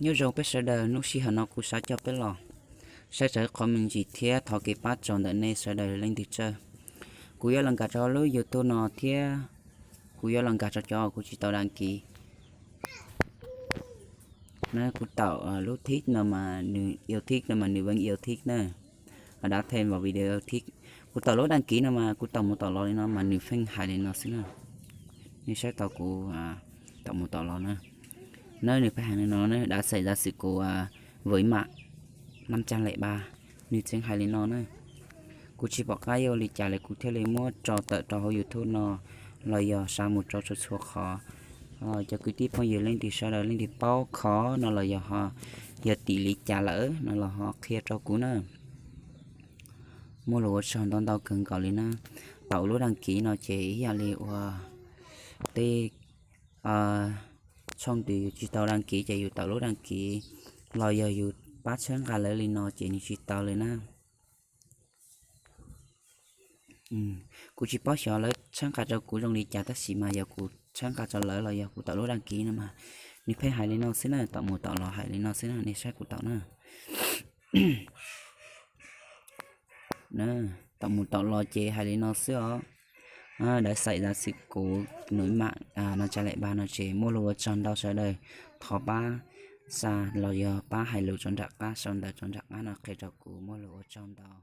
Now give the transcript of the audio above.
Nyob zoo peb sawv daws, hnub sij hawm no kuv xav coj peb los saib txog qhov me ntsis thiab thov kev pab tsaug ntawm nej sawv daws leej twg txawj. Kuv yuav los nkag rau lub YouTube no thiab kuv yuav los nkag rau cov kuv tsis tau đăng ký na. Kuv taum lub thib no mas nws yêu thích no mas nws vẫn yêu thích na. Đã thêm vào video yêu thích. Kuv taum lub đăng ký no mas kuv taum mus taum los li no mas nws pheej hais li no xwb na. Nej saib tau kuv taum mus taum los na. Na nws pheej hais li no na, đã xảy ra sự cố với mạng năm trăm lẻ ba, nws tseem hais li no na. Kuv tsis pom qab yuav ua li cas li kuv thiaj li muab tso tawm rau hauv YouTube no los yog xa mus rau txhua txhua qhov. Cov kwv tij phooj ywg leej twg sawv daws leej twg paub qhov no los yog ho yog tim li cas lawm no los ho qhia rau kuv na. Muaj lus ua tsaug ntau ntau kawg nkaus li na. Taum lub đăng ký no ces ib yam li uas tej tshooj twg yus tsis tau đăng ký ces yus taum lub đăng ký los yog yus pab txhawb nqa lawv li no ces nws tsis tau li na. Kuv tsis paub xyov lawv txhawb nqa rau kuv zoo li cas tab sis mas yog kuv txhawb nqa rau lawv los yog kuv taum lub đăng ký no mas nws pheej hais li no xwb na, taum mus taum los hais li no xwb na, nej saib kuv taum na. Taum mus taum los ces hais li no xwb os. Đã xảy ra sự cố nối mạng năm trăm lẻ ba no ces muaj lus ua tsaug ntau sawv daws, thov pab xa los yog pab hais lus rau nram qab, sau ntawv rau nram qab no qhia rau kuv, muaj lus ua tsaug ntau.